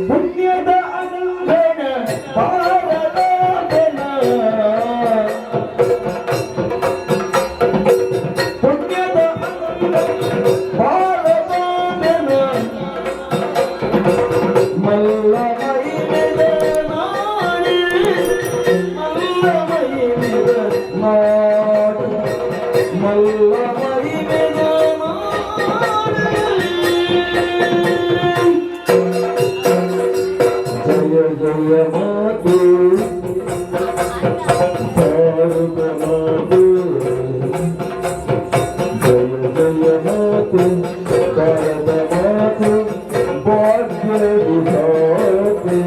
ಪುಣ್ಯದ ಅಂಗಣ ಭಾರತಾಂಬೆನ. ಪುಣ್ಯದ ಅಂಗಣ ಭಾರತಾಂಬೆನ. ಮಲ್ಲ ಮಹಿಮೆದ ನಾಡು, ಮಲ್ಲ ಮಹಿಮೆದ ನಾಡು, ಮಲ್ಲ ಮಹಿಮೆದ ನಾಡು. ಜಯ ಜಯ ಮಾತೆ, ಭಾರತ ಮಾತೆ. ಜಯ ಜಯ ಮಾತೆ, ಭಾರತ ಮಾತೆ, ಭಾಗ್ಯ ವಿಧಾತೆ.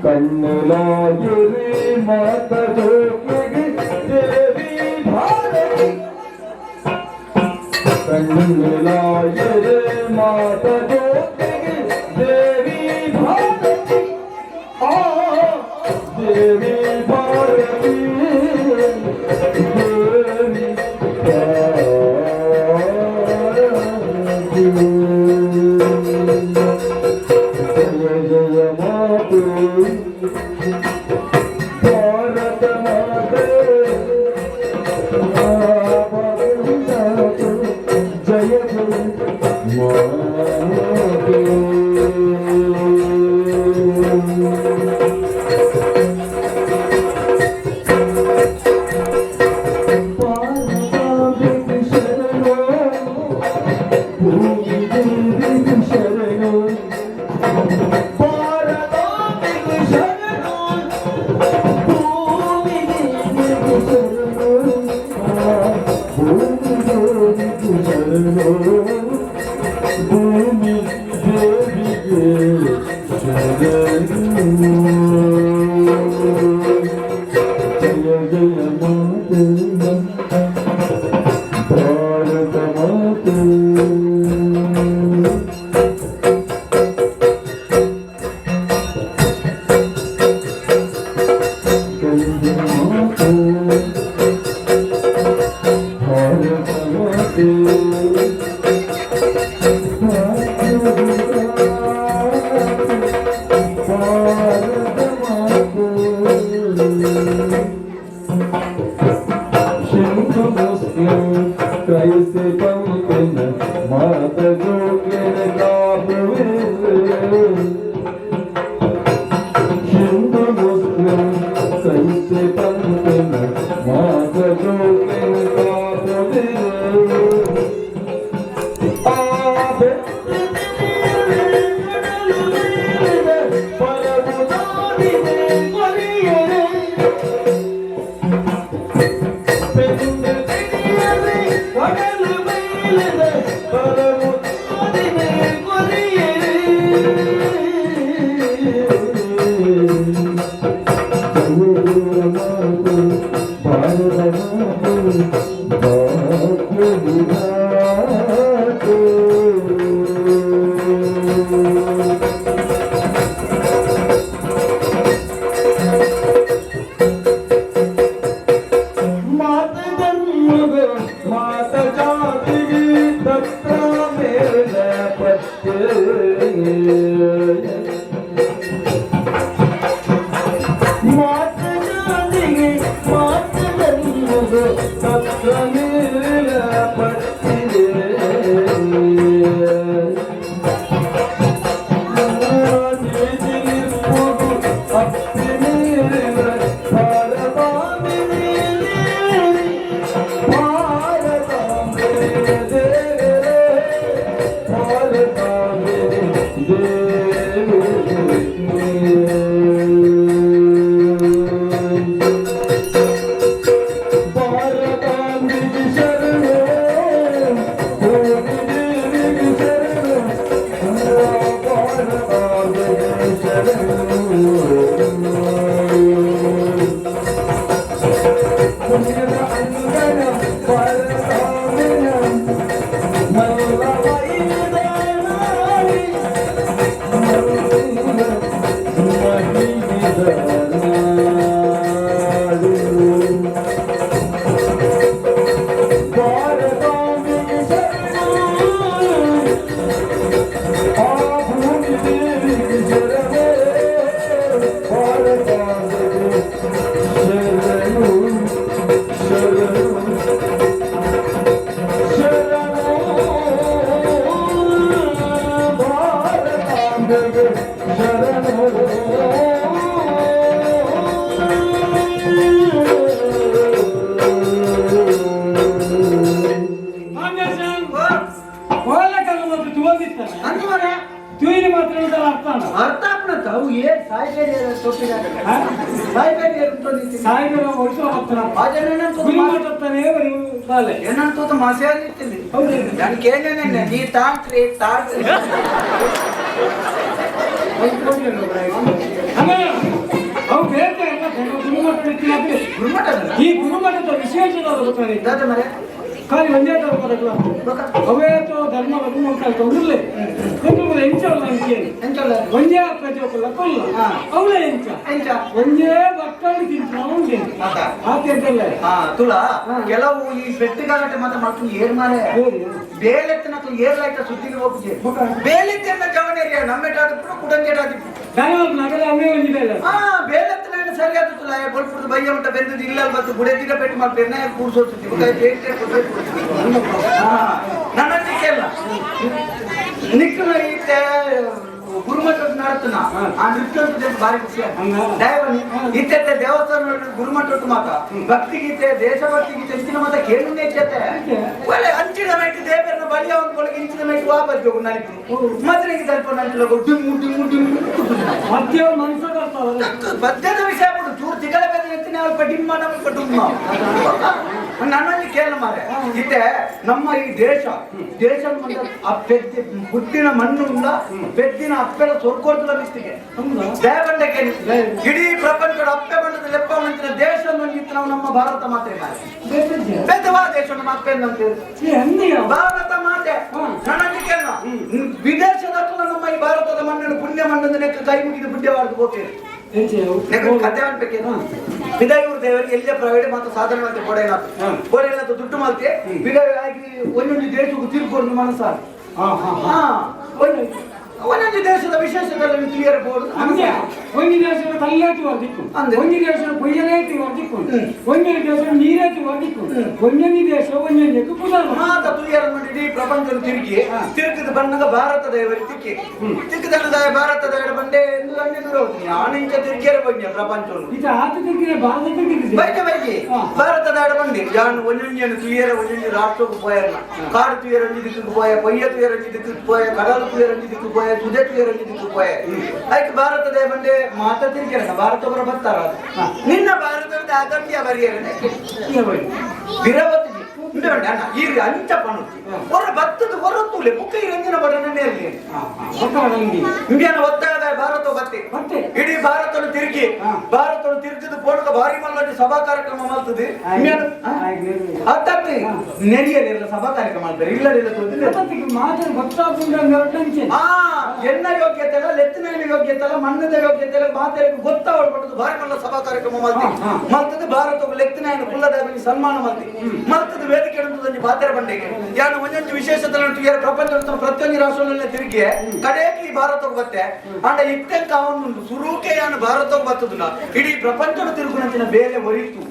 ಕಣ್ಣುಲಾಯಿರಿ ಮಾತ ಜೋಗಿಗೆ ದೇವಿ ಭಾರತಿ. ಕಣ್ಣುಲಾಯಿರಿ ಮಾತ ಜೋಗಿಗೆ ದೇವಿ ಭಾರತಿ. ಆ ದೇವಿ ಭಾರತಿ, ದೇವಿ ಭಾರತಿ. ಜಯ ಜಯ ಮಾತೆ, ಭಾರತ ಮಾತೆ, ಜಯ ಜಯ ಮಾತೆ. ಭಾರತಾಂಬೆಗೆ ಶರಣು, ಭೂಮಿ ದೇವಿಗೆ ಶರಣು. ಭಾರತಾಂಬೆಗೆ ಶರಣು, ಭೂಮಿ ದೇವಿಗೆ ಶರಣು, ಭೂಮಿ ದೇವಿಗೆ ಶರಣು, ಭೂಮಿ ದೇವಿಗೆ ಶರಣು. ಜಯ ಜಯ ಮಾತೆ, ಭಾರತ ಮಾತೆ. ಜಯ ಜಯ ಮಾತೆ, ಭಾರತ ಮಾತೆ, ಭಾಗ್ಯ ಭಾರತ ಮಾತೆ. ಹಿಂದೂ ಮುಸ್ಲಿಂ ಕ್ರೈಸ್ತ ಪಂಪಿನ ಮಾತ ಜೋಗಿನ ಕಾಪುವೆ. ಹಿಂದೂ ಮುಸ್ಲಿಂ ಕ್ರೈಸ್ತ ಪಂಪಿನ ಮಾತ ಜೋಗಿನ ಕಾಪುವೆ. ಆ ಪರಮುದಾದಿದೆ ಕೊರಿಯರೆ. ಬೆಂದು ತಿಳಿಯದೆ ಕಡಲು ಮೇಲಿದೆ, ಪರಮುದಾದಿದೆ ಕೊರಿಯರೆ. ಜಯ ಮಾತೆ, ಭಾರತ ಮಾತೆ, ಭಾಗ್ಯ ವಿಧಾತೆ. ಮಾತ ಧರ್ಮದ ಮಾತ ಜಾತಿಗೆ ತತ್ರಾಣವಾಯಿರೆ. ಕೋಲ ಕಲ್ಲು ಮಾತ್ರ ತುವಂದಿತ್ತಾನೆ. ಅಂದು ಮರೆ. ತೂಯಿನ ಮಾತ್ರ ಉಂಟಲ್ಲ ಅರ್ಥ ಅಲ್ಲ. ಅರ್ಥ ಆಪುನತ್ತ ಅವು ಏರ್ ಸಾಯ್ಬೇರಿ ತೊಪ್ಪಿದ. ಹಾ? ಸಾಯ್ಬೇರಿ ಉಂಟೊಂದಿತ್ತಿ. ಸಾಯಿಬರ ಒಡಿಸುವ ಹತ್ರ. ಆಜನ ಗುರುಮಠತ್ತಾನೆ ಬರೀ ಬಾಲೆ. ಏನಂತ ಮಾಸೆ ಇತ್ತಿಲ್ಲಿ. ಹೌದು. ನಾನು ಕೇಳೇನೆ, ನೀ ತಾಂಟ್ರಿ ತಾಂಟ್ರಿ. ಆಮೇಲೆ ಅವು ಬೇರೆ ಎಲ್ಲ ಗುರುಮಠ ಇತ್ತಿನ. ಗುರುಮಠದ ಈ ಗುರುಮಠದ ವಿಶೇಷ ಗೊತ್ತಾನೆ? ದಾದ ಮರೆ. ಖಾಲಿ ಒಂದೇ ಧರ್ಮದ ಅವೇತೋ ಧರ್ಮ ಉಂಟಾಯ್ತು ಉರ್ಲೆ ಒಂದು ಎಂಚಲ್ಲ ಅಂಕೇಳಿ. ಎಂಚಲ್ಲ? ಒಂದೇ ಪ್ರಜೋಕುಲ ಕೊಲ್ಲ. ಅವಳೇ ಎಂಚ? ಎಂಚ? ಒಂದೇ ಬಟ್ಟಲು ತಿಂತ ಉಂಟೆ. ಆತ. ಆತೆಂತಲ್ಲ. ಹಾ ತುಳ, ಕೆಲವು ಈ ಬೆಟ್ಟಗಾಗಟ್ಟೆ ಮಾತ್ರ ಮಾಡ್ಕೊಂಡು ಏರ್ ಮಾರೆ. ಬೇಲೆತ್ತಿನಕ್ಲು ಏರ್ಲಾಯ್ತ ಸುದ್ದಿಗೆ ಹೋಗುಜೆ. ಬೇಲೆತ್ತಿನ ಜವನೇರಿಯ ನಮ್ಮೆಟಾದಿಪ್ಪು ಕುಡಂಜೆಟಾದಿಪ್ಪು. ಧನ್ಯವಾದ ನಗರ ಅವೇ ಒಂದಿದೆ. ಹಾ, ಬೇಲೆತ್ತಿನ ಸರಿಯಾದ ತುಲ ಬೊಲ್ಪುರದ ಬಯ್ಯ ಮಟ್ಟ ಬೆಂದದ್ದು ಇಲ್ಲ ಬತ್ತು ಗುಡೆದಿನ ಪೆಟ್ಟು ಮಾಡ್ತೇನೆ ಕೂರ್ಸೋಸುತ್ತಿ ಕೈ ಪೇಟೆ. ನನ್ನ ಕೇಳ ನಿಕ್ಕನ ಈತೆ ಗುರುಮಠ ನಡತನ ಆ ನೃತ್ಯ ಭಾರಿ ಖುಷಿ. ದಯವನಿ ಇತ್ತೆ ದೇವಸ್ಥಾನ ಗುರುಮಠ ಮಾತ ಭಕ್ತಿ ಗೀತೆ, ದೇಶಭಕ್ತಿ ಗೀತೆ ಇಂಚಿನ ಮಾತ ಕೇಳುನೇ ಇಚ್ಚತೆ. ಒಳ್ಳೆ ಅಂಚಿನ ಮೇಟ್ ದೇವರನ್ನ ಬಲಿಯ ಒಂದು ಕೊಳಗೆ ಇಂಚಿನ ಮೇಟ್ ವಾಪಸ್ ಹೋಗು ನನಗೆ ಮದ್ರೆಗೆ ತಲ್ಪ ನಂಟಿಲ ಡಿಮ್ಮು ಡಿಮ್ಮು ಡಿಮ್ಮು. ಮಧ್ಯ ಮನಸ್ಸು ಬರ್ತಾವಲ್ಲ. ಪದ್ಯದ ವಿಷಯ ಬಿಡು, ಚೂರು ತಿಗಳ ಬೇರೆ ಎತ್ತಿನ ಅಲ್ಪ ಡಿಮ್ಮ ನಮ್ಮ ಡುಮ್ಮ. ನನ್ನಲ್ಲಿ ಕೇಳ ಮಾರೆ, ಇತ್ತೆ ನಮ್ಮ ಈ ದೇಶ ದೇಶ ಆ ಪೆದ್ದಿ ಹುಟ್ಟಿನ ಮಣ್ಣು ಉಂಡ ಪೆದ್ದಿನ ಅಪ್ಪೆಲ ಸೊರ್ಕೋರ್ದುಲ ಮಿಸ್ತಿಗೆ. ಹೌದಾ? ದೇವಂಡಕ್ಕೆ ಇಡೀ ಪ್ರಪಂಚದ ಅಪ್ಪೆ ಬಣ್ಣದ ಲೆಪ್ಪ ಮಂತಿನ ದೇಶ ನಾವು ನಮ್ಮ ಭಾರತ ಮಾತೆ ಮಾರೆ. ಬೇಕಿದ್ಯಾ? ಪೆದ್ದವಾ ದೇಶ ನಮ್ಮ ಅಪ್ಪೆ ಅಂತೀವಿ. ಈ ಹಂದಿಯ ಭಾರತ ಮಾತೆ. ನನ್ನಲ್ಲಿ ಕೇಳ, ವಿದೇಶದ ನಮ್ಮ ಈ ಭಾರತದ ಮಣ್ಣನ್ನು ಪುಣ್ಯ ಮಣ್ಣನ್ನು ನೆಕ್ಕ ಕೈ ಮುಗಿದು ಬುಡ್ಡೆವಾರ್ದು ಹೋಗ್ತೀರಿ. ಎಂಚ? ನೆಕ್ಕ ಕತೆ ಅನ್ಬೇಕೇನು, ಬಿದಾಯೂರು ದೇವರಿಗೆ ಎಲ್ಲೇ ಪ್ರೈವೇಟ್ ಮಾತ್ರ ಸಾಧನೆ ಮಾಡ್ತೆ ಬೋಡೇನಾಥ. ಬೋಡೇನಾಥ ದುಡ್ಡು ಮಾಡ್ತೆ ಬಿದಾಯಿ ಆಗಿ ಒಂದೊಂದು ದೇಶಕ್ಕೂ ತಿರ್ಕೊಂಡು ಮನಸ್ಸ. ಹಾ ಹಾ ಹಾ, ಒಂದೊಂದು ದೇಶದ ವಿಶೇಷತೆಗಳನ್ನು ತಿಳಿಯಬಹುದು. ಹಂಗೆ ಒಂದು ದೇಶದ ಕಲ್ಲೇತಿ ವರ್ದಿಕ್ಕು. ಅಂದೆ. ಒಂದು ದೇಶದ ಕೊಯ್ಯಲೇತಿ ವರ್ದಿಕ್ಕು. ಒಂದೊಂದು ದೇಶ ನೀರೇತಿ ವರ್ದಿಕ್ಕು. ಒಂದೊಂದು ದೇಶ ಒಂದೊಂದಕ್ಕೆ ಪುನರ್ ಮಾತ ತುಳಿಯರ ನೋಡಿ, ಇಡೀ ಪ್ರಪಂಚ ತಿರುಗಿ ತಿರುಗಿದ ಬಣ್ಣಗ ಭಾರತ ದೇವರಿ ತಿಕ್ಕಿ ತಿಕ್ಕಿದ ಭಾರತದ ಬಂಡೆ ಎಂದು ಅನ್ನೆ ದೂರ ಹೋಗ್ತೀನಿ ಆಣಿಂಚ ತಿರುಗಿಯರ ಬನ್ನಿ ಪ್ರಪಂಚವನ್ನು. ಇದು ಆತ ತಿರುಗಿನ ಭಾರತ ತಿರುಗಿದೆ. ಬೈಕೆ ಬೈಕಿ. ಭಾರತದ ಬಂಡಿ ಯಾನು ಒಂಜೊಂಜಿಯನ್ನು ತುಳಿಯರ ಒಂಜೊಂಜಿ ರಾಷ್ಟ್ರಕ್ಕೂ ಪೋಯರ್ನ ಕಾಡು ತುಯರ ಒಂಜಿ ದಿಕ್ಕಿಗೆ ಪೋಯ, ಪೊಯ್ಯ ತುಯರ ಒಂಜಿ ದಿಕ್ಕಿಗೆ ಪೋಯ, ಕಡಲು ತುಯರ ಒಂಜಿ ದಿಕ್ಕಿಗೆ ಪೋಯ, ಸುದೆ ತುಯರ ಒಂಜಿ ದಿಕ್ಕಿಗೆ ಪೋಯ. ಅದಕ್ಕೆ ಭಾರತದ ಬಂಡೆ ಮಾತ ತಿರುಗಿರಣ ಭಾರತ ಬರ ಬರ್ತಾರ ನಿನ್ನ ಭಾರತದ ಅಗತ್ಯ ಬರಿಯರ ಬಿರವತಿ ಉಂಡೆ ಉಂಡೆ ಅಣ್ಣ ಈ ಅಂಚ ಪಣುತ್ತಿ ಹೊರ ಬತ್ತದ ಹೊರ ತೂಲೆ ಮುಖ ಈ ರಂಜಿನ ಬಡನೆ ಇರಲಿ. ಇಂಡಿಯಾನ ಒತ್ತಾಯದ ಭಾರತ ಬತ್ತಿ. ಮತ್ತೆ ಇಡೀ ಭಾರತನು ತಿರುಗಿ ಭಾರತನು ತಿರುಗಿದ ಪೋಣದ ಭಾರಿ ಮಲ್ಲಲ್ಲಿ ಸಭಾ ಕಾರ್ಯಕ್ರಮ ಮಾಡ್ತದೆ. ಅತ್ತತ್ತಿ ನೆರಿಯಲಿಲ್ಲ ಸಭಾ ಕಾರ್ಯಕ್ರಮ ಮಾಡ್ತಾರೆ ಇಲ್ಲ ತೋದಿಲ್ಲ. ಮಾತು ಗೊತ್ತಾಗುಂಡೆ. ಆ ಎನ್ನ ಯೋಗ್ಯತೆ ಅಲ್ಲ, ಲೆತ್ತಿನ ಯೋಗ್ಯತೆ ಅಲ್ಲ, ಮಣ್ಣದ ಯೋಗ್ಯತೆ ಅಲ್ಲ, ಮಾತೆಗೆ ಗೊತ್ತಾವಳ್ಪಟ್ಟದ್ದು ಭಾರಿ ಮಲ್ಲ ಸಭಾ ಕಾರ್ಯಕ್ರಮ ಮಾಡ್ತಿ. ಮಲ್ತದ ಭಾರತ ಲೆತ್ತಿನ ಕುಲ್ಲದ ಸನ್ಮಾನ ಮಾಡ್ತಿ. ಮಲ್ತದ ವೇದಿಕೆ ಉಂಟು ಪಾತ್ರ ಬಂಡೆಗೆ ಯಾನು ಒಂದೊಂದು ವಿಶೇಷತೆ ಪ್ರಪಂಚ ಪ್ರತಿಯೊಂದು ರಾಷ್ಟ್ರದಲ್ಲೇ ತಿರುಗಿ ಕಡೆಗೆ ಈ ಭಾರತಕ್ಕೆ ಬತ್ತೆ. ಅಂಡ ಇತ್ತೆಂಕ ಅವನು ಸುರೂಕೆ ಯಾನು ಭಾರತಕ್ಕೆ ಬತ್ತದಲ್ಲ, ಇಡೀ ಪ್ರಪಂಚದ ತಿರುಗುನಂಚಿನ ಬೇಲೆ ಒರಿತು.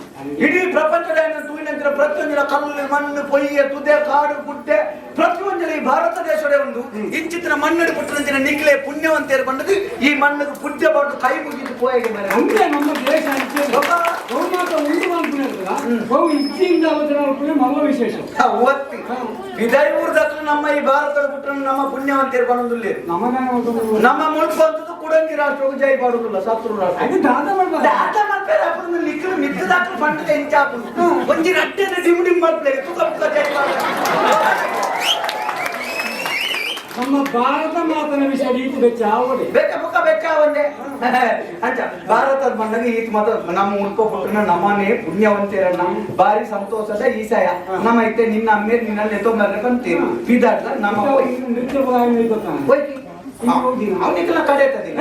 ಇಡೀ ಪ್ರಪಂಚದ ತೂಯಿನಂಚಿನ ಪ್ರತಿಯೊಂದಿನ ಕಲ್ಲು ಮಣ್ಣು ಪೊಯ್ಯೆ ತುದೆ ಕಾಡು ಗುಡ್ಡೆ ಪ್ರತಿಯೊಂದಿನ ಈ ಭಾರತ ದೇಶದ ಒಂದು ಇಂಚಿತ್ತಿನ ಮಣ್ಣಡಿ ಪುಟ್ಟನಂಚಿನ ನಿಕ್ಲೆ ಪುಣ್ಯವಂತೇರು ಬಂದದ್ದು ಈ ಮಣ್ಣಿಗೆ ಪುಣ್ಯ ಪಟ್ಟು ಕೈ ಮುಗಿದು ಪೋಯಗೆ ಮರೆ. ಅಂದ್ರೆ ನಮ್ಮ ದೇಶ ಬಹುಮಾತ ಉಂಡು ಮಾಡ್ಕೊಂಡಿರ್ತದ ಬಹು ಇಚ್ಛೆಯಿಂದ ಆಲೋಚನೆ ಮಾಡ್ಕೊಂಡು ಮಲ್ಲ ವಿಶೇಷ. ಒತ್ತಿ ವಿದಯೂರ್ದಕ್ಕೂ ನಮ್ಮ ಈ ಭಾರತದ ಪುಟ್ಟನ ನಮ್ಮ ಪುಣ್ಯವಂತೇರು ಬಂದಿಲ್ಲ. ನಮಗಾನ ನಮ್ಮ ಮುಲ್ಪ ಅಂತದ್ದು ಕುಡಂಗಿ ರಾಷ್ಟ್ರಕ್ಕೆ ಜೈ ಪಾಡುದಿಲ್ಲ ಶತ್ರು ರಾಷ್ಟ್ರ. ಅದು ದಾದ ಮಾಡ್ಬಾರ್ದು. ದಾದ ಮಲ್ಪೆರೆ ಅಪ್ಪುನ ನಿಕ್ಕಲು ಮಿತ್ತದಾಕ್ಲು ಫಂಡದ ಎಂಚಾಪುಂಡು ಒಂಜಿ ರಟ್ಟೆದ ಡಿಮ್ ಡಿಮ್ ಮಲ್ಪೆರೆ ತುಕ ತುಕ ಜೈ ಪಾಡು. ನಮ್ಮ ಭಾರತ ಮಾತನ ವಿಷಯ ರೀತಿ ಬೆಚ್ಚ ಆವಡೆ. ಬೆಕ್ಕ ಬುಕ್ಕ ಬೆಕ್ಕ ಒಂದೇ ಅಂಚ ಭಾರತದ ಮಣ್ಣಗೆ ಈತ ಮಾತ ನಮ್ಮ ಉಳ್ಕೊ ಪುಟ್ಟನ ನಮ್ಮನೆ ಪುಣ್ಯವಂತೇರನ್ನ ಭಾರಿ ಸಂತೋಷದ ಈಸಾಯ ನಮ್ಮ ಇತ್ತೆ ನಿನ್ನ ಅಮ್ಮೆ ನಿನ್ನಲ್ಲಿ ಎತ್ತೊಂಬರ್ರೆ ಬಂತೀರು ಬಿದಾಡ್ಲ ನಮ್ಮ ಹೋಯ್ ನೃತ್ಯ ಪದಾಯ ಗೊತ್ತಾ? ಹೋಯ್ ಅವನಿಗೆಲ್ಲ ಕಡೆ ತದಿಲ್ಲ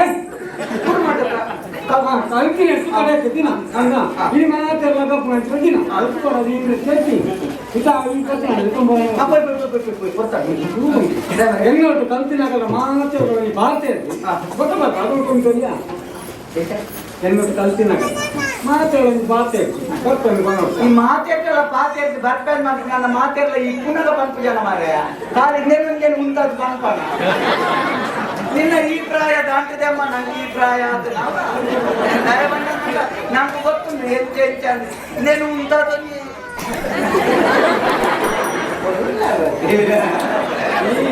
ಕಲ್ತಿನ ಎಷ್ಟು ಕಡೆ ದಿನ ಅಣ್ಣ ಈ ಮಾತೆಲ್ಲ ಗಪ್ಪು ಅಂತ ದಿನ ಅಲ್ಪ ಕೊಡೋದು ಈ ನೃತ್ಯ ಇತ ಈ ಕಥೆ ತುಂಬ. ಹೆಣ್ಣೊಟ್ಟು ಕಲ್ತಿನಾಗಲ್ಲ ಮಾತೆಲ್ಲ ಈ ಭಾರತ ಗೊತ್ತ ಅದು ಉಂಟು. ಹೆಣ್ಣೊಟ್ಟು ಕಲ್ತಿನಾಗಲ್ಲ ಮಾತೆಲ್ಲ ಈ ಭಾರತ ಬರ್ತಾನೆ. ಈ ಮಾತೆಲ್ಲ ಪಾತೆ ಬರ್ಪೇನ್ ಮಾಡ್ತೀನಿ ನನ್ನ ಮಾತೆಲ್ಲ ಈ ಪುನಗ ಪಂಪು ಜನ ಮಾರಾಯ ಕಾಲು ಇನ್ನೇನು ಮುಂತಾದ ಪಂಪನ ನಿನ್ನ ಈ ಪ್ರಾಯ ದಾಟಿದೆ ಅಮ್ಮ ನಂಗೆ ಈ ಪ್ರಾಯ ಅಂತ ನಂಗೆ ಗೊತ್ತುಂಟು ಹೆಚ್ಚು ಹೆಚ್ಚು ಇನ್ನೇನು ಮುಂತಾದ.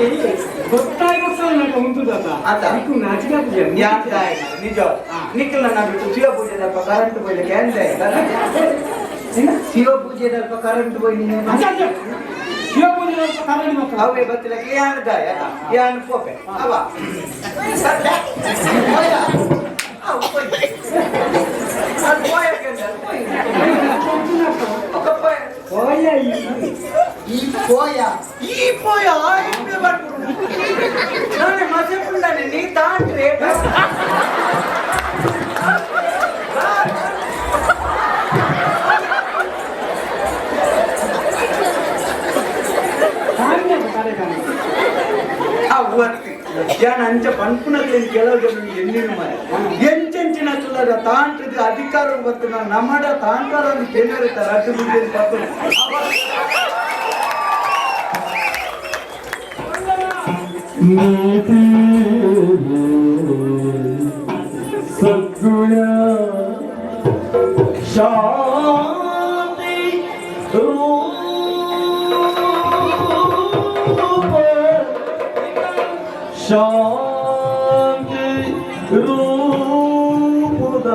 ಈ ಗೊತ್ತಾಯಿ ಗೊತ್ತಾಗ ಉಂಟುದತ್ತ. ಆತ. ನಿಕ್ಕು ನಾಚಿಕೆ ಆಪುಜಿ? ಯಾನ್ ನಿಜ ನಿಖಿಲ್ ನನ್ನ ಬಿಟ್ಟು ಶಿವ ಪೂಜೆ ದಲ್ಪ ಕರೆಂಟ್ ಪೋಯ್ಲೆ ಕೇಂದ್ರ. ಶಿವ ಪೂಜೆ ದಲ್ಪ ಕರೆಂಟ್ ಪೋಯ್ ನೀನು. ಅಜ್ಜ ಅಜ್ಜ, ಶಿವ ಪೂಜೆ ಕರಡಿ ಮಕ್ಕಳು. ಅವೇ ಬತ್ತಿಲಕ್ಕೆ ಯಾನ್ ದಾಯ ಯಾನ್ ಪೋಪೆ ಅವ ಪೋಯ ಅವು ಪೋಯ್ ಅದು ಪೋಯ ಕೇಂದ್ರ ಪೋಯ್ ఒక ಪೋಯ. ಹೋಯ. ಈ ಪೋಯ ಈ ಪೋಯ ಇಂಬೆ ಬರ್ಪುಂಡು ನಾನೆ ಮಸೆ ಪುಂಡನೆ ನೀ ತಾಂಟ್ರೆ. ಕಾಣ್ಯ ಕಾರ್ಯಕ್ರಮ. ಆ ಒತ್ತಿ ಯಾನ್ ಅಂಚ ಪನ್ಪುನಕ್ಲೆನ್ ಕೆಲವು ಜನ ಎನ್ನಿನ ಮಾರೆ ಎಂಚೆಂಚಿನ ಚುಲ್ಲರ ತಾಂಟ್ರದು ಅಧಿಕಾರ ಗೊತ್ತು ನಮ್ಮಡ ತಾಂಟಾರ ಒಂದು ಕೇಳಿರುತ್ತೆ ರಡ್ಡು ಬುದ್ಧಿ ಪತ್ತು. ನೀತಿ ಸದ್ಗುಣ ಶಾಂತಿ ರೂಪ ಶಾಂತಿ ರೂಪದ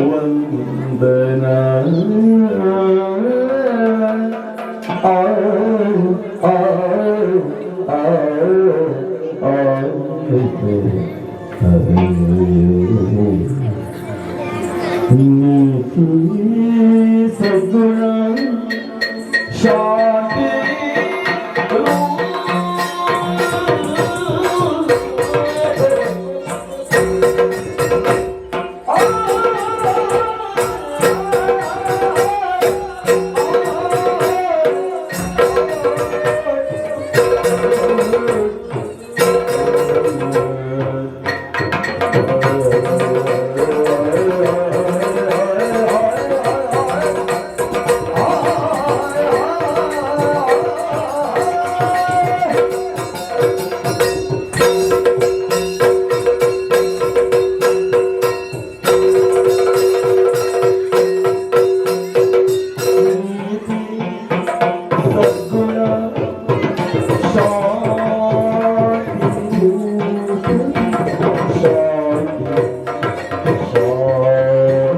ವಂದನಾ ಆ ಆ ಆ ಆ. ನೀತಿ ಸದ್ಗುಣ ಶಾಂತಿ ಸದ್ಗುಣ ಶಾಂತಿ ಶಾಂತಿ ಶಾಂತಿ.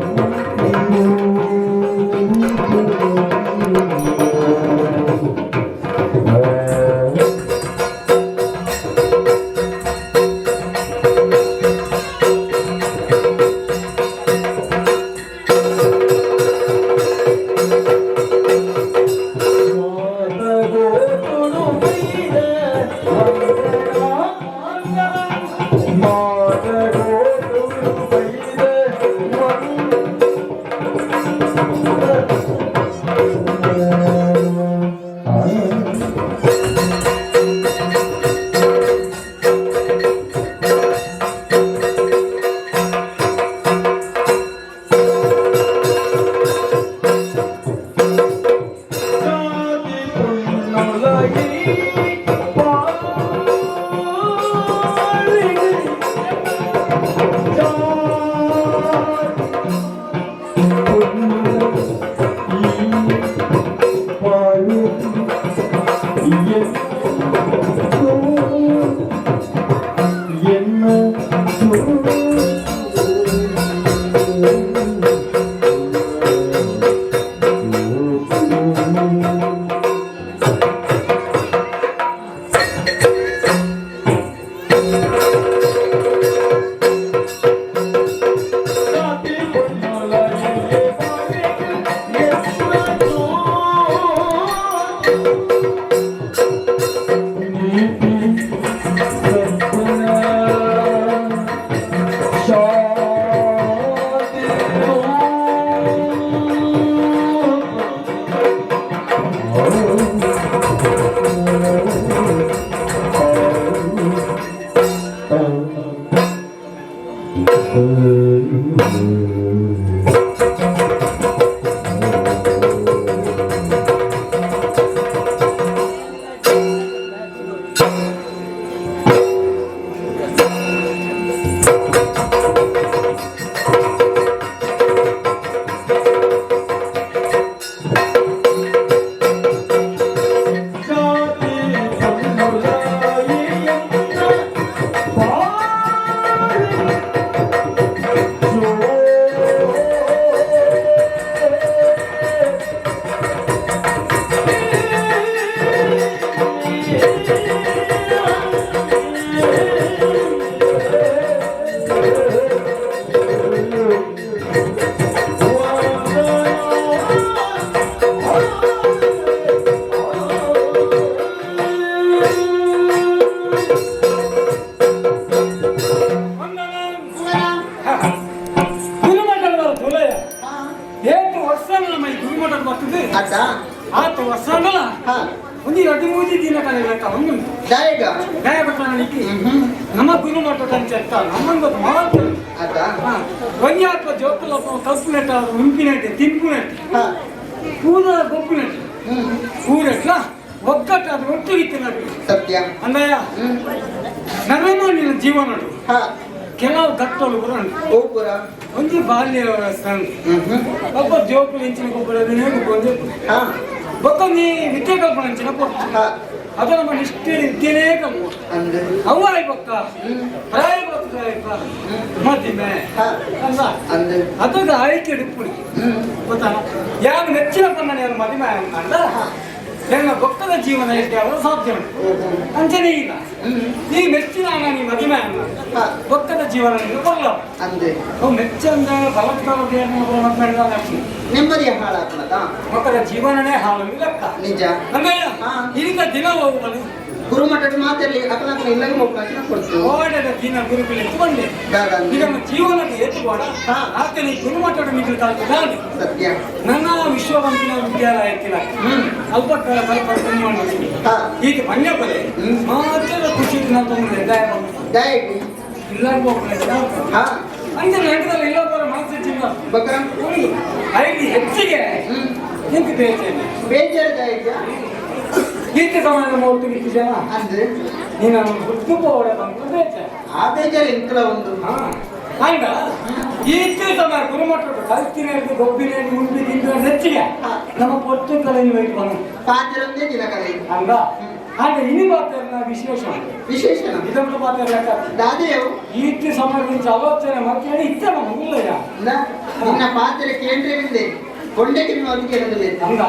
ಅತ್ತ ಆತ ವರ್ಷ ಒಂದು ಎರಡು ಮೂರು ದಿನ ಕಳೆಯಬೇಕ ಒಂದು ದಾಯಗ ಗಾಯಪಟ್ಟಣಕ್ಕೆ ನಮ್ಮ ಗುರುಮಠ ಅಂಚೆತ್ತ ನಮ್ಮಂದು ಮಾತು ಅತ್ತ ಒಂಜಾತ್ವ ಜೋಕುಲ ಕಲ್ಪುನೆಟ್ಟ ಉಂಪಿನೆಟ್ ತಿಂಪುನೆಟ್ ಪೂರ ಗೊಪ್ಪುನೆಟ್ ಪೂರೆಟ್ಲ ಒಕ್ಕಟ್ಟ ಅದು ಒಟ್ಟು ಇತ್ತಿನಟ್ಟು ಸತ್ಯ ಅಂದಯ್ಯ ನನ್ನ ನಿನ್ನ ಜೀವನಡು ಕೆಲವು ಘಟ್ಟಗಳು ಬರೋಣ ಓಪುರ ಒಂಜಿ ಬಾಲ್ಯ ವ್ಯವಸ್ಥೆ ಒಬ್ಬ ಜೋಕುಲು ಇಂಚಿನ ಗೊಬ್ಬರ ಒಂಜಿ ಬೊಕ್ಕ ನೀ ವಿದ್ಯೆ ಕಲ್ಪನೆ ಅಂಚಿನ ಪೊರ್ತು ಅದು ನಮ್ಮ ನಿಷ್ಠೆ ವಿದ್ಯೆನೇ ಕಲ್ಪು ಅಂದ್ ಅವ್ವಾಯ್ ಬೊಕ್ಕ ಪ್ರಾಯ ಬೊಕ್ಕ ಮದಿಮೆ ಅಲ್ಲ ಅಂದ್ ಅದೊಂದು ಆಯ್ಕೆ ಇಡುಪುಡಿ ಗೊತ್ತಾ ಯಾರು ಮೆಚ್ಚಿನ ಪನ್ನನೆ ಯಾರು ಮದಿಮೆ ಅಂದ ನನ್ನ ಬೊಕ್ಕದ ಜೀವನ ಎಷ್ಟು ಅವರು ಸಾಧ್ಯ ಉಂಟು ಅಂಚನೆ ಇಲ್ಲ ಈ ಮೆಚ್ಚಿನ ನೀ ಮದಿಮೆ ಅಂದ ಬೊಕ್ಕದ ಜೀವನ ನೀನು ಬರಲ್ಲ ಅಂದ್ ಅವು ಮೆಚ್ಚಂದ ಬಲತ್ಕಾರ ಮಾತಾಡಿದ ನೆಮ್ಮದಿಯ ಹಾಳಾಗ್ತದ ಮಕ್ಕಳ ಜೀವನನೇ ಹಾಳು ಲೆಕ್ಕ ನಿಜ ಅಂದ್ರೆ ಈಗ ದಿನ ಹೋಗುವನು ಗುರುಮಠದ ಮಾತಲ್ಲಿ ಅಕಲಾಕಲ ಇಲ್ಲ ಮಕ್ಕಳ ಕೊಡ್ತು ಓಡದ ದಿನ ಗುರುಕುಲ ಎತ್ತುಕೊಂಡೆ ಇದನ್ನು ಜೀವನದ ಎತ್ತುಕೋಡ ಆತನ ಈ ಗುರುಮಠದ ಮಿಗಿಲು ಕಲ್ತದಾನೆ ಸತ್ಯ ನನ್ನ ವಿಶ್ವವಂತಿನ ವಿದ್ಯಾಲಯ ಎತ್ತಿಲ್ಲ ಅಲ್ಪ ಈಗ ಪನ್ಯಪಲೆ ಮಾತ್ರ ಖುಷಿ ದಯವಿಟ್ಟು ಇಲ್ಲ ಅಂದ್ರೆ ನೆಂಟದಲ್ಲಿ ಇಲ್ಲ ಬರೋ ಮನಸ್ಸು ಚಿನ್ನ ಬಕರ ಐದು ಹೆಚ್ಚಿಗೆ ನಿಂತು ಬೇಜಾರು ಬೇಜಾರು ದಯವಿಟ್ಟು ಈತ ಸಮಾನ ಮೂರ್ತಿ ಮಿಕ್ಕಿ ಜನ ಅಂದ್ರೆ ನೀನು ಹುಟ್ಟು ಪೋಡ ಬಂತು ಬೇಜಾರು ಆ ಬೇಜಾರು ಎಂತಲ ಒಂದು ಹಂಗ ಈತ ಸಮಯ ಗುರುಮಠ ಕಲ್ತಿನ ಗೊಬ್ಬಿನ ಉಂಡಿ ತಿಂದು ಹೆಚ್ಚಿಗೆ ನಮ್ಮ ಪೊಟ್ಟು ಕಲೆ ವೈಟ್ ಬಂದು ಪಾತಿರೊಂದೇ ದಿನ ಕಲೆ ಹಂಗ ಹಾಗೆ ಇನಿ ಮಾತಾಡಿನ ವಿಶೇಷ ವಿಶೇಷ ಇದೊಂದು ಮಾತಾಡ್ಲಕ್ಕ ದಾದೆಯವು ಈತ ಸಮಯ ಆಲೋಚನೆ ಮಾಡ್ತೀನಿ ಇತ್ತ ಮುಗಿಲ್ಲ ನಿನ್ನ ಪಾತ್ರೆ ಕೇಂದ್ರವಿದೆ ಕೊಂಡೆಗೆ ನೀವು ಅದಕ್ಕೆ ಇರೋದಿಲ್ಲ ಹಂಗ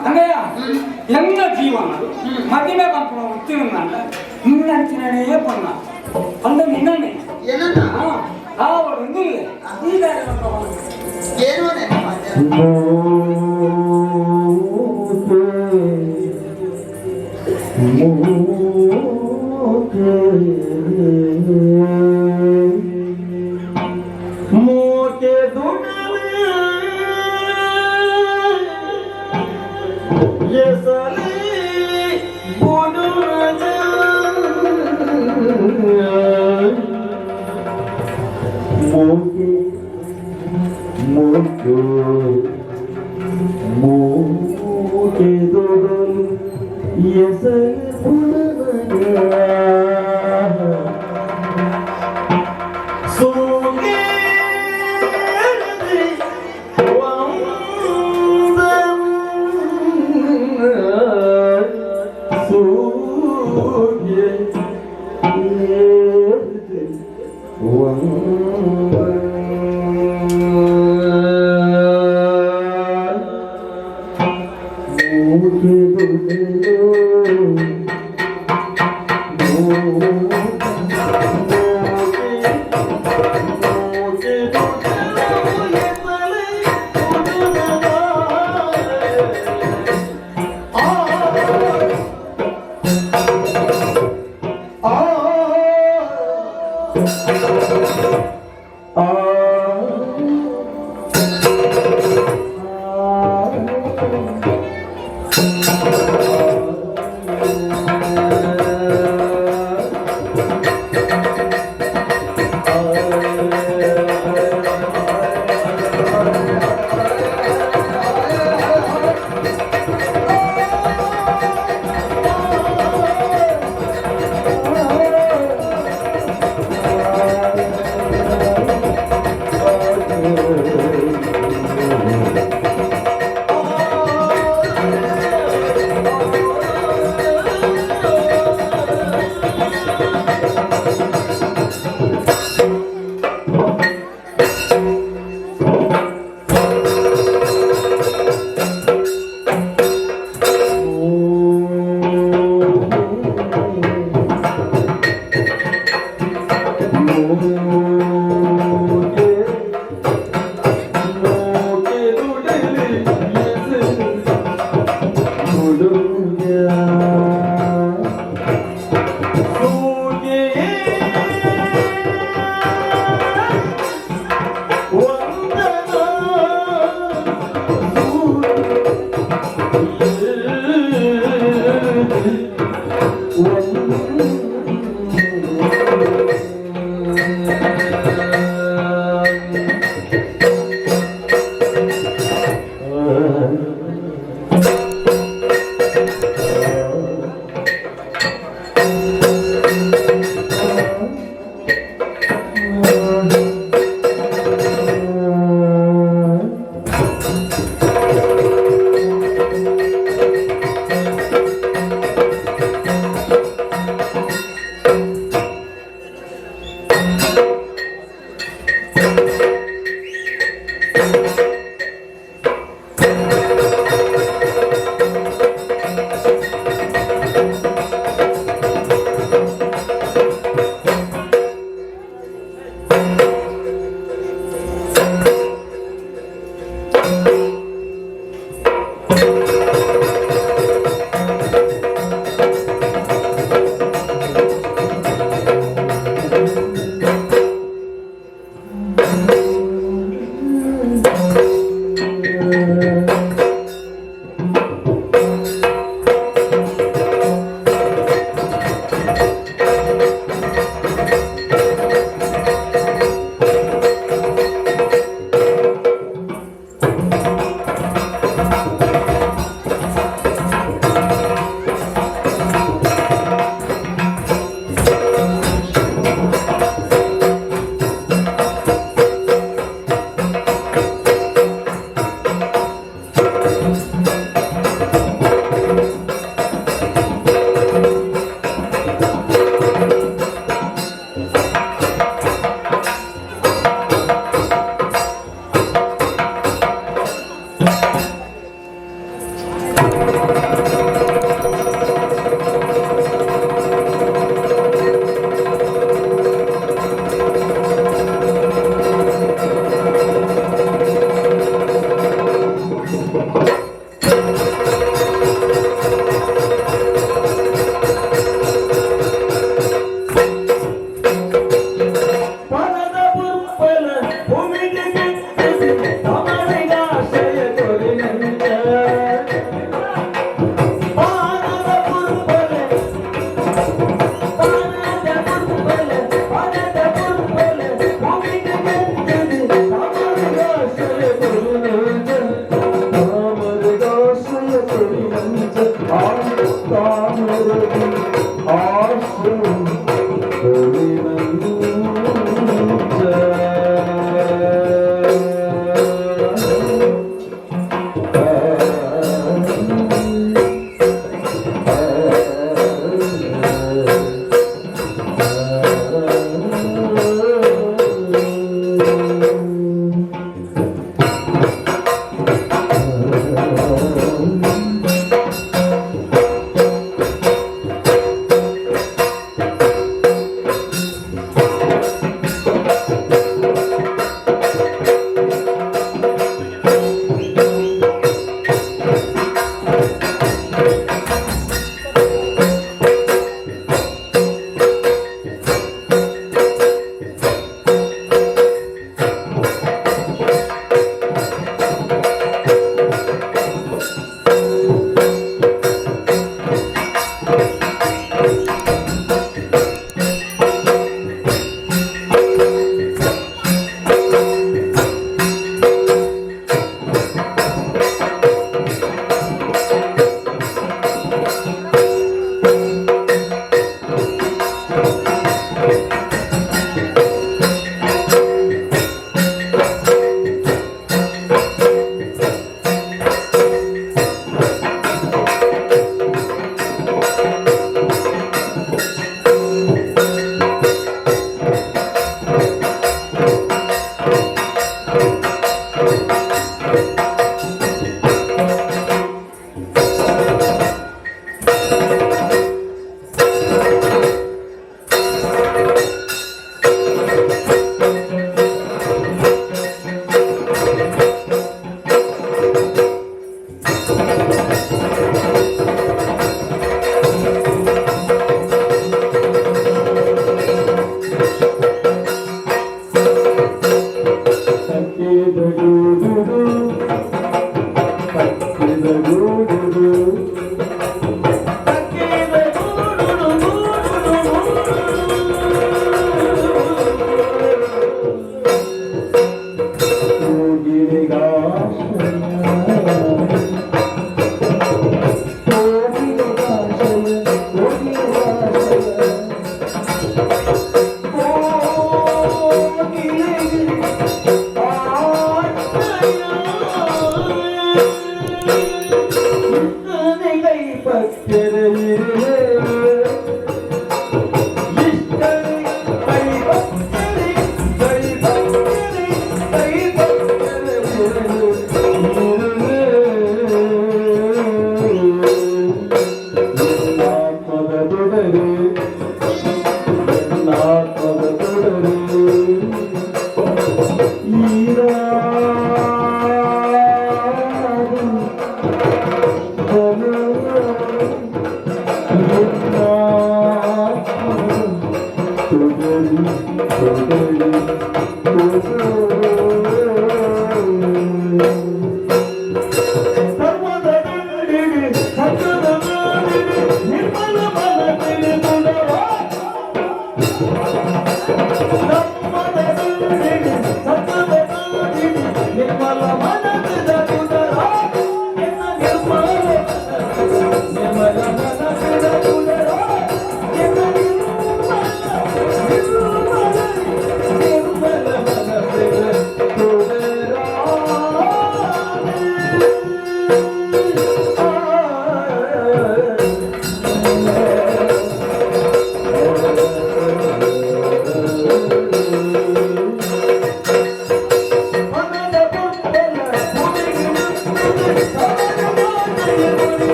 ಹಂಗಯ್ಯ ಎಲ್ಲ ಜೀವನ ಮದಿಮೆ ಬಂತು ಉತ್ತಿನ ನಿನ್ನಂಚಿನೇ ಪಣ್ಣ ಅಂದ ನಿನ್ನನ್ನೇ ಏನನ್ನ ಆವಡು ಇಲ್ಲ ಈಗ ಏನೋ ಮೋಕೆ ದುಡಲೆ ಎಸಲಿ ಬುಡುರಜ ಮೋಕೆ ಮೋಕೆ ಮೋಕೆ ದುಡಲು ಎಸಲಿ ಬುಡುರಜ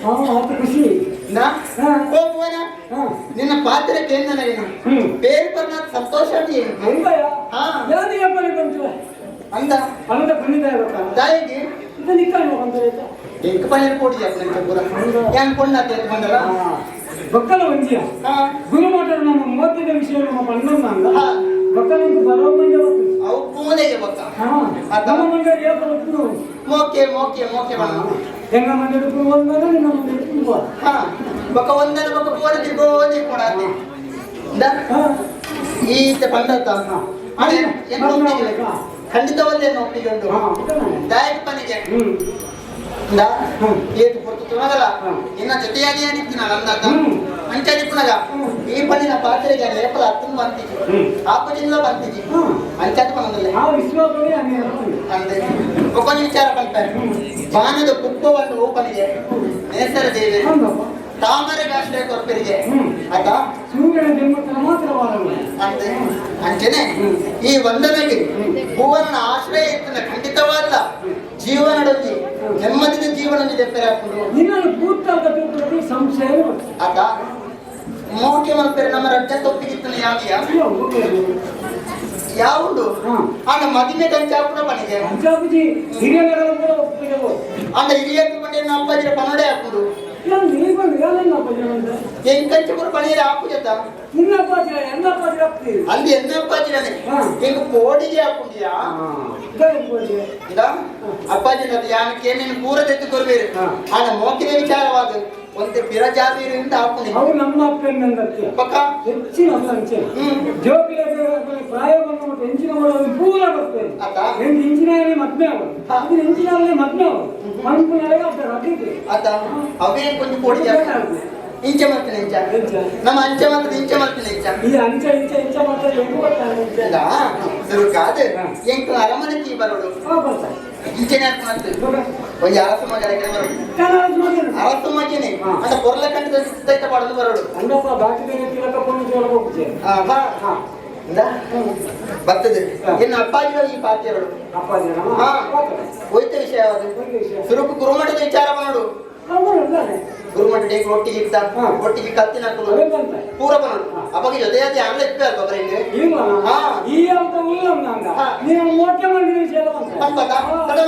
ಖುಷಿ. ಹೋಗುವನ ನಿನ್ನ ಪಾತ್ರ ಕೇಂದ್ರ ಬೇರೆ ಬರ್ನಾಥ್ ಸಂತೋಷ ಅಂದ ತಾಯಿಗೆ ಎಂಕ್ ಪಣಿಯರ್ ಕೋಡಿ ಯಾನ್ ಪೊಣ್ಣ ಬಂದಲ್ಲ ಬೊಕ್ಕಲ ಒಂಜಿಯ ಗುರುಮಠರು ನಮ್ಮ ಮೂವತ್ತೈದು ವಿಷಯ ನಮ್ಮ ಪಣ್ಣಂದ ಬೊಕ್ಕಲ ಬರೋ ಮಂಜ ಅವು ಪೂನೆಗೆ ಬೊಕ್ಕ ನಮ್ಮ ಮಂಜ ಏಪ ಒಪ್ಪು ಮೋಕೆ ಮೋಕೆ ಮೋಕೆ ಬಣ್ಣ ಹೆಂಗ ಮಂಜ ಒಂದನ ನಿನ್ನ ಮಂಜ ತುಂಬ ಬೊಕ್ಕ ಒಂದನ ಬೊಕ್ಕ ಪೂರ ತಿರ್ಗೋದಿ ಕೊಡಾತಿ ಈತ ಪಂಡತ ಖಂಡಿತವಲ್ಲೇ ಒಪ್ಪಿಗೆ ಉಂಟು ದಾಯಕ ಪನಿಗೆ ಏತು ಪೊರ್ತು ತುಣಗಲ ನಿನ್ನ ಜೊತೆಯಾಗಿ ಅನಿಪ್ಪಿನ ನಂದಾತ ಅಂಚಾದಿಪ್ಪುನಗ ಈ ಪಣ್ಣಿನ ಪಾತ್ರೆಗೆ ಲೇಪಲ ಅತ್ತನ್ನು ಬಂತಿಜಿ ಆಪಜಿಲ್ಲ ಬಂತಿಜಿ ಅಂಚಾದ ಪನಂದಲ್ಲ ಅಂದೆ ಒಕ್ಕೊಂದು ವಿಚಾರ ಪಂಪೆ ಬಾನದ ಕುಪ್ಪವನ್ನು ಓಪನಿಗೆ ನೇಸರ ದೇವಿ ತಾಮರೆ ಗಾಶ್ರಯ ಕೊರ್ಪರಿಗೆ ಆತ ಸೂರ್ಯನ ಜನ್ಮಕ್ಕೆ ಮಾತ್ರವಾದ ಅಂದೆ ಅಂಚನೆ ಈ ವಂದನೆಗೆ ಭುವನ ಆಶ್ರಯ ಇತ್ತನ ಖಂಡಿತವಾದ ಜೀವನಡೊಂದಿ ನೆಮ್ಮದಿದ ಜೀವನ ದೆಪ್ಪರೆ ನಿನ್ನನ್ನು ಪೂರ್ತಾದ ಸಂಶಯ ಆತ ಮೋಕೆ ಮಲ್ಪೆರೆ ನಮ್ಮ ರಡ್ಡ ತೊಪ್ಪಿಗಿತ್ತನ ಯಾವಿಯ ಯಾವುದು ಆಂಡ ಮದಿಮೆ ಕಂಚಾಪುನ ಪನಿಗೆ ಅಂಚಾಪುಜಿ ಹಿರಿಯರ ಕೂಡ ಒಪ್ಪಿಗೆ ಆಂಡ ಹಿರಿಯಕ್ಕೆ ಪಂಡೆ ಅಪ್ಪಾಜಿರ ಪನಡೆ ಹಾಕುದು ಎಂಕಂಚ ಪೂರ ಪಣಿಯರ ಆಪುಜತ ನಿನ್ನ ಅಪ್ಪಾಜಿ ಎನ್ನ ಅಪ್ಪಾಜಿ ಆಗ್ತೀವಿ ಅಲ್ಲಿ ಎನ್ನ ಅಪ್ಪಾಜಿನೇ ಎಂಕ್ ಪೋಡಿಗೆ ಹಾಕುಂಡಿಯಾ ಅಪ್ಪಾಜಿ ಯಾನ್ ಕೇನಿನ ಪೂರ ತೆತ್ತು ಕೊರ್ಬೇರು ಆಂಡ ಮೋಕಿನ ವಿಚಾರವಾದ ಒಂದು ಪಿರಜಾಬೀರಿಂದ ಹಾಕುಂಡಿ ಅವು ನಮ್ಮ ಅಪ್ಪೆನ್ನಂದಕ್ಕೆ ಪಕ್ಕ ಹೆಚ್ಚಿನ ಸಂಚೆ ಜೋಕಿಲೆ ಪ್ರಾಯ ಬಂದ ಹೆಂಚಿನ ಒಳಗೆ ಪೂರ ಬರ್ತೇನೆ ಎಂಟು ಇಂಚಿನಾಗಲೇ ಮದ್ಮೆ ಆಗೋದು ಅದು ಇಂಚಿನಾಗಲೇ ಮದ್ಮೆ ಆಗೋದು ಮನ್ಪುನಾಗ ಅರ್ಧ ರಡ್ಡಿಗೆ ಆತ ಅವೇನ್ ಕೊಂಚ ಪೋಡಿಗೆ ಇಂಚೆ ಮಾಡ್ತೀನಿ ಇಂಚ ನಮ್ಮ ಅಂಚೆ ಮಾಡ್ತೀನಿ ಇಂಚೆ ಮಾಡ್ತೀನಿ ಇಂಚ ಈ ಅಂಚೆ ಇಂಚೆ ಇಂಚೆ ಮಾಡ್ತಾರೆ ಹೆಂಗು ಬರ್ತಾರೆ ಇಲ್ಲ ಸುರುಕಾದ ಎಂಕು ಅರಮನೆ ಬರೋಡು ಇಂಚೆನೆ ಮಾಡ್ತೀವಿ ಒಂಜಿ ಅರಸು ಮಗನ ಬರೋಡು ಅರಸು ಮಗನೇ ಅಂತ ಪೊರ್ಲ ಕಂಠದ ಸಿದ್ಧೈತ ಪಾಡೋದು ಬರೋಡು ಅಂಡಪ್ಪ ಬಾಕಿ ತಿಲಕ ಪೊಣ್ಣು ಜೋಳ ಹೋಗ್ತೇನೆ ಬರ್ತದೆ ಇನ್ನು ಅಪ್ಪಾಜಿ ಈ ಪಾತ್ಯಗಳು ಅಪ್ಪಾಜಿ ಹೋಯ್ತ ವಿಷಯ ಯಾವುದು ಸುರುಕು ಗುರುಮಠದ ವಿಚಾರ ಮಾಡು ಗುರುಮಠ ಒಟ್ಟಿಗೆ ಇದ್ದ ಒಟ್ಟಿಗೆ ಕತ್ತಿನ ಪೂರ ಬರೋಡು ಅವಾಗ ಜೊತೆಯಾದ ಆಮೇಲೆ ಇಪ್ಪೆ ಅಲ್ವಾ ಬರೀ ಈ ಅಂತ ಉಲ್ಲ ನೀವು ಮೋಟೆ ಮಾಡಿದ ವಿಷಯ ಪಂಪದ ತಡ